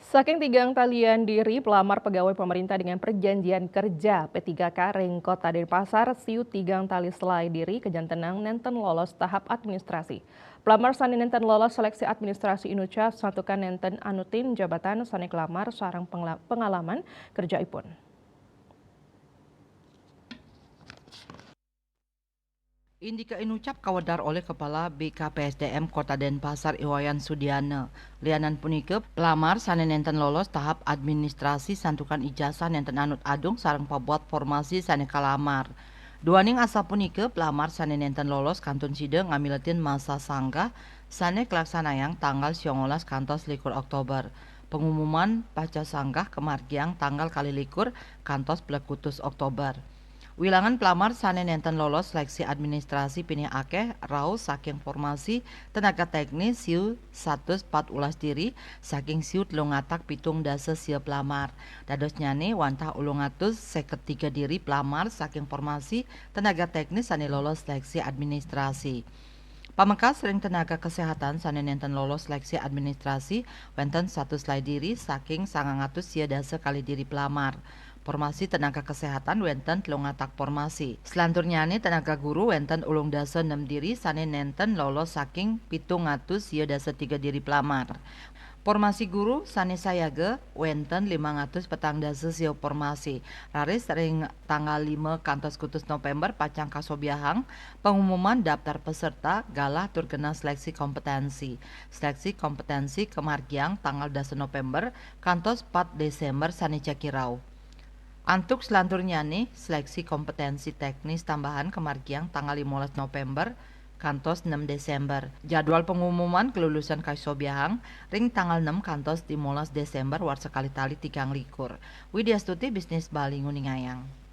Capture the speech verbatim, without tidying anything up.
Saking tigang talian diri pelamar pegawai pemerintah dengan perjanjian kerja P tiga K ring Kota Denpasar, siu tigang tali selai diri kajantenang nenten lolos tahap administrasi. Pelamar sane nenten lolos seleksi administrasi inucap santukan nenten anutin jabatan sane kelamar sareng pengla-, pengalaman kerjaipun. Indike inucap kawedar oleh Kepala B K P S D M Kota Denpasar I Wayan Sudiana. Lianan punika, pelamar sane nenten lolos tahap administrasi santukan ijazah nenten anut adung sareng pabuat formasi sane kalamar. Duaning asapunika, pelamar sane nenten lolos kantun sida ngamiletin masa sanggah sane kalaksanayang tanggal songolas kantos likur Oktober. Pengumuman pacang sanggah kamargiang tanggal kalih likur kantos plekutus Oktober. Wilangan pelamar sane nenten lolos seleksi administrasi pinih akeh rauh saking formasi tenaga teknis siu satus pat ulas diri saking siu telung atak pitung dasa sia pelamar. Dadosnyane wantah ulung atus seket tiga diri pelamar saking formasi tenaga teknis sane lolos seleksi administrasi. Pamekas ring tenaga kesehatan sane nenten lolos seleksi administrasi wenten satus lai diri saking sangang atus sia dasa kalih diri pelamar. Formasi tenaga kesehatan wenten telung atak formasi. Selanturnyane tenaga guru wenten ulung dasa nem diri sane nenten lolos saking pitung atus sia dasa tiga diri pelamar. Formasi guru sane sayaga wenten limang atus petang dasa sia formasi. Raris ring tanggal lima kantos kutus November pacang kasobiahang pengumuman daftar peserta galah tur genah seleksi kompetensi. Seleksi kompetensi kamargiang tanggal dasa November kantos pat Desember sane jagi rauh. Antuk selanturnyane, seleksi kompetensi teknis tambahan kamargiang tanggal limolas November kantos nem Desember. Jadwal pengumuman kelulusan kasobiahang ring tanggal nem kantos limolas Desember warsa kalih tali tigang likur. Widya Stuti, Bisnis Bali, nguningayang.